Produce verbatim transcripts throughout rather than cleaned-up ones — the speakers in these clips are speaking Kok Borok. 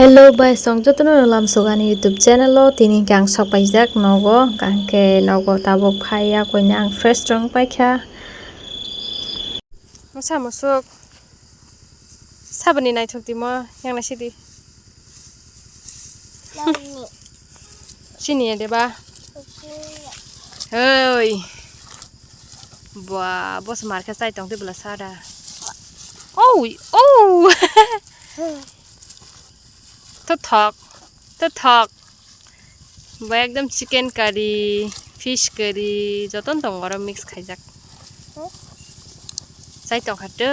Hello, bai song jotono lamsogani YouTube channel o tini hwnkhe ang sok paijak nogo, hwnkhe nogo tabuk phai ya koina ang fresh rong paikha. Masa musuk sabani naithok timo yang naisidi. Sini ya deba. Hoi. Bua, bos markhe chai tong tei bwla sada. Oh, oh. Tothok, tothok. Bo ekdom chicken curry, fish curry, joton tongo oro mix khaijak. Chai tongkha to.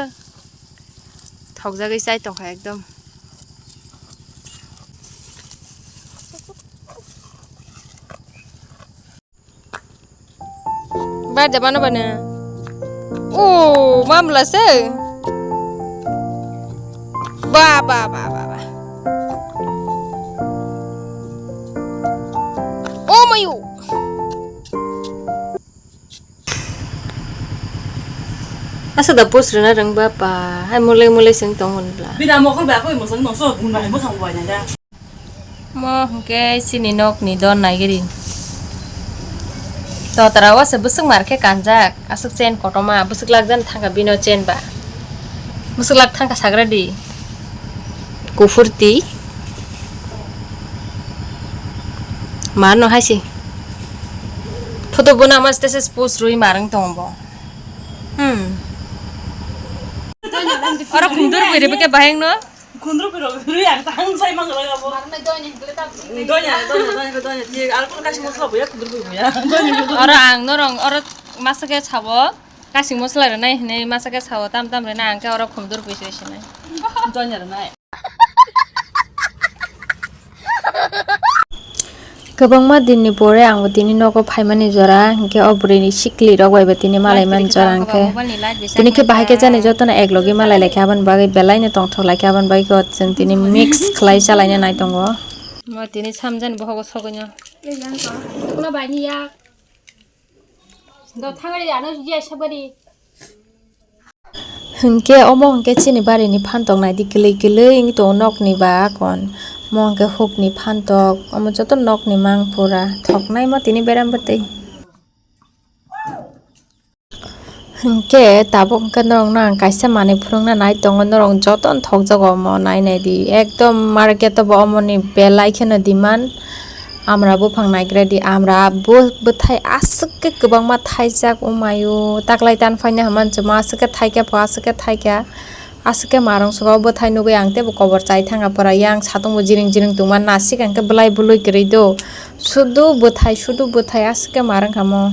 Thokjagwi chai tongkha ekdom. Bar da mano bana. Oh, mamla se. Ba, ba, ba, ba, ba. Oh, mayu. Asa da post rwna rwng ba pa. Hai mulai mulai seng tong hwn bla. Bida mokol ba koi mosong nokso gun ba hai bosong bo na da. Mo hwnkhe chini nokni don naigiri. Totara o se bwswk mar khe kanjak, aswk chain kotorma, bwswk lak jani thangkha bini o chain ba. Bwswk lak thangkha sagra di. Kuphur twi. Mar no hai se. Photo bo nama status post rwi mar wng tongo bo. Hmm. Oro khumdur bui rwbike bahai wngno. Khundru piro rwi ang tang sai mang laga bo. Donya, donya, donya, donya, donya, ti ar kon kasi mosla boya khundru boya. Oro ang norong oro masa khe sabo kasing mosla rwnai hinwi masa khe sabo tam tam rwnai ang khe oro khumdur pui se sinai. Donya rwnai. Kwbangma dinni pore ang bo tini nogo phaimani jora, hinkhe o bwrwini sikli rok bai bo tini malai mani jora, hinkhe tini khe bahai khe jani jotono ek logi malai lai khe aboni bagwi belai no tongthok lai khe aboni bagwi khe o chwng tini mix khlai chalaina nai tongo. Mo tini samjani bohogo sogwino. Tukno bai ni yak. Do thangri ano ye sabari. Hinkhe omo hinkhe chini barini phantok naidi kwlwi kwlwi wngwi tongo nokni ba akon. Omo hinkhe hukni phantok, omo joto nokni mang pura thoknaima tini berem bwtwi. Hinkhe tabuk hinkhe norokno ang kaisa manwi phunukna nai tongo, norok jotono thokjago omo nai naidi. Ekdom market o bo omoni belai kheno demand. Amra buphang naigra di, amra bu-, bwthai aswk khe kwbangma thaijak, o mayo, taklai tan phaina hwnmani chwngma aswk khe thaikha pho, aswk khe thaikha, aswk khe marung sugo bwthai nugwi ang teibo kobor chai thangkha pura, yang satung bo jiring jiring tongma nasik ang khe bwlai bwlwi kwrwi do, sudu bwthai, sudu bwthai aswk khe marung kha mo.